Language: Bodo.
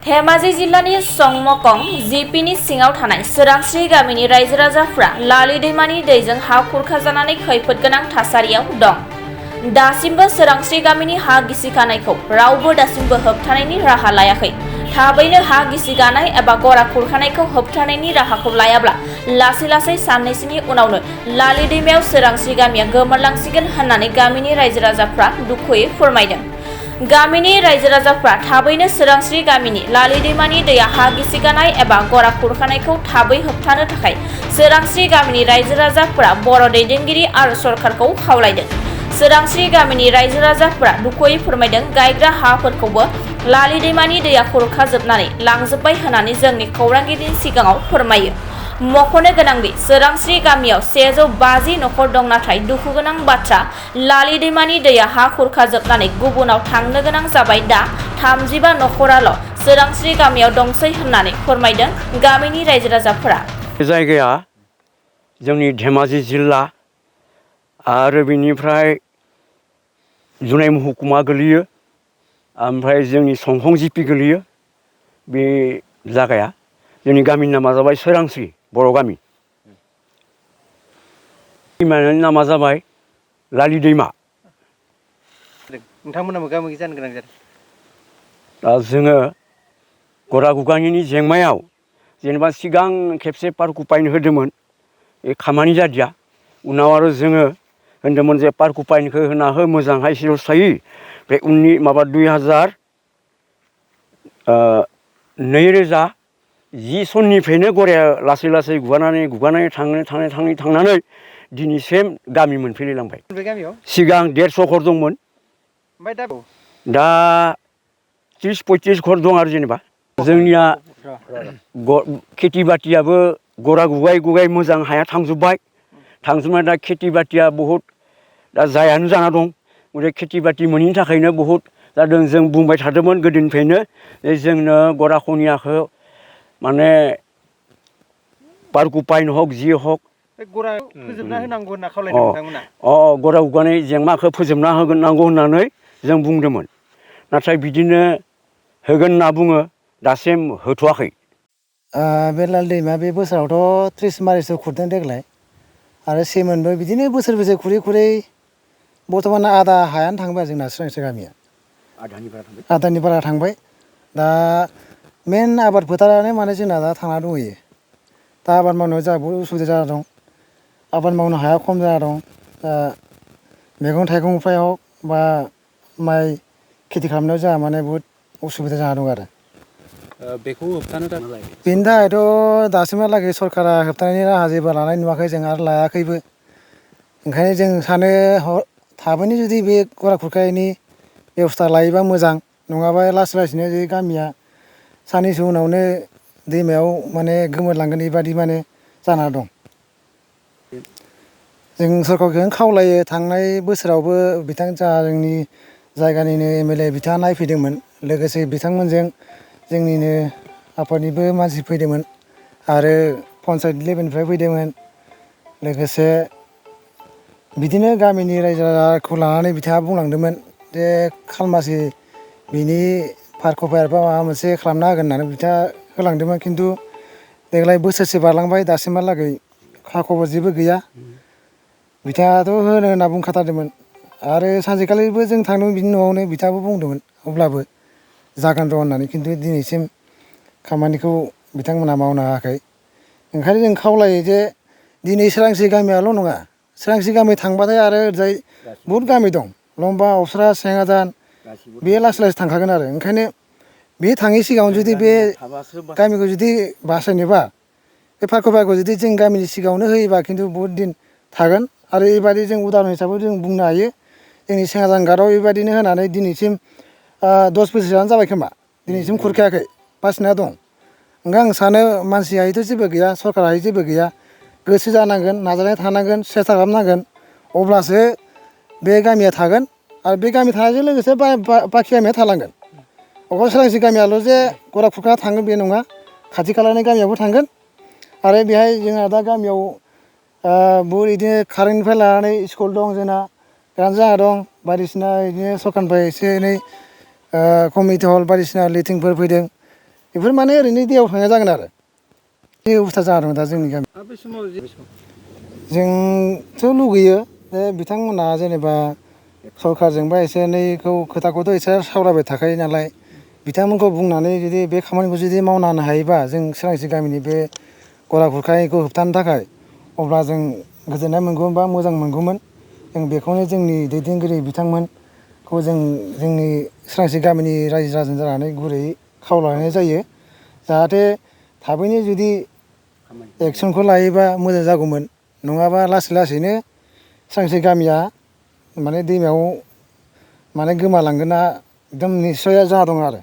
धेमाजि जिल्लानि संमकं जिपिनि सिङाव थानाय सोरांस्रि गामिनि रायजो राजाफ्रा लालि दैमानि दैजों हा खुरखाजानानै खैफोद गोनां थासारियाव दं। दासिमबो सोरांस्रि गामिनि हा गिसिखानायखौ रावबो दासिमबो होबथानायनि राहा लायाखै। थाबैनो हा गिसिगानाय एबा गरा खुरखानायखौ होबथानायनि राहाखौ लायाब्ला लासै लासै साननैसोनि उनावनो लालि दैमायाव सोरांस्रि गामिया गोमोरलांसिगोन होननानै गामिनि रायजो राजाफ्रा दुखुयै फोरमायदों। गामिनि रायजो राजाफ्रा थाबैनो सोरांस्रि गामिनि लालि दैमानि दैया हा गिसिगानाय एबा गरा खुरखानायखौ थाबै होबथानो थाखाय सोरांस्रि गामिनि रायजो राजाफ्रा बर' दैदेनगिरि आरो सरकारखौ खावलायदों। सोरांस्रि गामिनि रायजो राजाफ्रा दुखुयै फोरमायदों, गायग्रा हाफोरखौबो लालि दैमानि दैया खुरखाजोबनानै लांजोब्बाय होननानै जोंनि खौरांगिरिनि सिगाङाव फोरमायो। मख'नो गोनांदि सोरांस्रि गामियाव 150 नखर दं, नाथाय दुखुगोनां बाथ्रा लालि दैमानि दैया हा खुरखाजोबनानै गुबुनाव थांनो गोनां जाबाय। दा 35 नखराल' सोरांस्रि गामियाव दंसै होननानै फोरमायदों गामिनि रायजो राजाफोरा। जायगाया जोंनि धेमाजि जिल्ला आरो बेनिफ्राय जुनाय महकुमा गोलैयो, ओमफ्राय जोंनि संखं जिपि गोलैयो। बे जायगाया जोंनि गामिनि नामा जाबाय सोरांस्रि बर' गामि। दैमानि नामा जाबाय लालि दैमा। नोंथांमोना मोगा मोगि जानो गोनां जादों। दा जोङो गरा गुगानिनि जेंनायाव जेनेबा सिगां खेबसे पार्कखौ बायनो होदोंमोन, बे खामानि जादिया। उनाव आरो जोङो होनदोंमोन जे पार्कखौ बायनोखौ होना हो, मोजांहाय सिरियास थायो। बे उननि माबा 2010 सननिफ्रायनो गराया लासै लासै गुगानानै थांनानै दिनैसिम गामि मोनफैलायलांबाय। बे गामियाव सिगां 150 घर दंमोन, ओमफ्राय दा 30-35 घर दं आरो जेनेबा। जोंनिया खेथि बाथियाबो गरा गुगाय मोजां हाया थांजोब्बाय। दा खेथि बाथिया बहुद दा जायानो जाना दं। गथिखे खेथि बाथि मोनैनि थाखायनो बहुद जादों। जों बुंबाय थादोंमोन गोदोनिफ्रायनो जे जोंनो गरा खनियाखौ माने पार्कखौ बायनो हक जि हक गरा फोजोबना होनांगौ होनना खावलायदों नोंथांमोना। गरा गुगानाय जेंनाखौ फोजोबना होनांगौ होननानै जों बुंदोंमन। नाथाय बिदिनो होगोन होनना बुङो, दासिम होथ'वाखै। बे लालि दैमा बे बोसोरावथ' 30 मारिसो खुरदों देग्लाय। आरो सेमोनबो बिदिनो बोसोर खुरै बर्थमान आधा हायानो थांबाय जोंना सोरांस्रि गामिया। आधानि बारा थांबाय। दा मेन आबाद फोथारानो माने जोंना दा थांना दंहैयो। दा आबाद मावनायाव जोंहा बहुद उसुबिदा जाना दं। आबाद मावनो हाया खम जाना दं। दा मैगं थाइगंफ्राव बा माइ खेथि खालामनायाव जोंहा माने बहुद उसुबिदा जाना दं आरो। बेखौ होबथानो थाखाय बेनि थाखायथ' दासिमहालागै सरकारा होबथानायनि राहा जेबो लानाय नुवाखै जों, आरो लायाखैबो। ओंखायनो जों सानो थाबैनो जुदि बे गरा खुरखानायनि बेब'स्था लायोबा मोजां, नङाबा लासै लासैनो बे गामिया साननैसो उनावनो दैमायाव माने गोमोरलांगोन बेबादि माने जाना दं। जों सरकारखौनो खावलायो, थांनाय बोसोरावबो जोंनि जायगानिनो MLA बिथाङा नायफैदोंमोन। लोगोसे बिथांमोनजों जोंनिनो आफादनिबो मानसि फैदोंमोन आरो पन्सायत लेभेलनिफ्राय फैदोंमोन। लोगोसे बिदिनो गामिनि रायजो राजाखौ लानानै बिथाङा बुंलांदोंमोन जे खालमासि बिनि पार्कखौ बा माबा मोनसे खालामना होगोन होननानै बिथाङा होलांदोंमोन। खिन्थु देग्लाय बोसोरसे बारलांबाय, दासिमहालागै खा खबर जेबो गैया। बिथाङाथ' होनो होनना बुंखाथारदोंमोन। आरो सानसेखालिबो जों थांदोंमोन बिनि न'आवनो, बिथाङाबो बुंदोंमोन अब्लाबो जागोन र' होननानै। खिन्थु दिनैसिम खामानिखौ बिथांमोनहा मावनो हायाखै। ओंखायनो जों खावलायो जे दिनै सोरांस्रि गामियाल' नङा, सोरांस्रि गामि थांबाथाय आरो ओरैजाय बहुद गामि दं, लंबा, अबस्रा, सेङाजान, बे लासै लासै थांखागोन आरो। ओंखायनो बे थाङै सिगाङाव जुदि बे गामिखौ जुदि बासायनोबा बे पार्कखौ जुदि जों गामिनि सिगाङावनो होयोबा खिन्थु बहुद दिन थागोन। आरो बेबायदि जों उदाहरन हिसाबै जों बुंनो हायो, जोंनि सेङाजान घाटआव बेबायदिनो होनानै दिनैसिम 10 बोसोरसोआनो जाबाय खोमा, दिनैसिम खुरखायाखै, बासिना दं। ओंखायनो आं सानो मानसियाथ' जेबो गैया, सरकाराबो जेबो गैया, गोसो जानांगोन, नाजानाय थानांगोन, सेस्था खालामनांगोन, अब्लासो बे गामिया थागोन। आरो बे गामि थानायजों लोगोसे बाखि गामिया थालांगोन। अकल सोरांस्रि गामियाल' जे गरा खुरखाना थांगोन बे नङा, खाथि खालानि गामियावबो थांगोन। आरो बेहाय जोंहा दा गामियाव बहुद बिदिनो कारेन्टनिफ्राय लानानै स्कुल दं, जोंना कारेन्ट जाना दं, बायदिसिना बिदिनो सरकारनिफ्राय एसे एनै कमिउनिटि हल बायदिसिना लेट्रिनफोर फैदों। बेफोर माने ओरैनो दैयाव थांनाय जागोन आरो बे अबस्था जाना दं दा जोंनि गामि बे समाव जोंथ' लुगैयो जे बिथांमोना जेनेबा सरखारजोंबा एसे एनैखौ खोथाखौथ' एसे सावरायबाय थाखायो नालाय बिथांमोनखौ बुंनानै जुदि बे खामानिखौ जुदि मावना होनो हायोबा जों सोरांस्रि गामिनि बे गरा खुरखानायखौ होबथानो थाखाय अब्ला जों गोजोननाय मोनगौमोन बा मोजां मोनगौमोन जों बेखौनो जोंनि दैदेनगिरि बिथांमोनखौ जों जोंनि सोरांस्रि गामिनि रायजो राजा जानानै गुरैयै खावलायनाय जायो जाहाथे थाबैनो जुदि एक्सनखौ लायोबा मोजां जागौमोन नङाबा लासै लासैनो सोरांस्रि गामिया माने दैमायाव माने गोमालांगोना एकदम निस्सय जाना दं आरो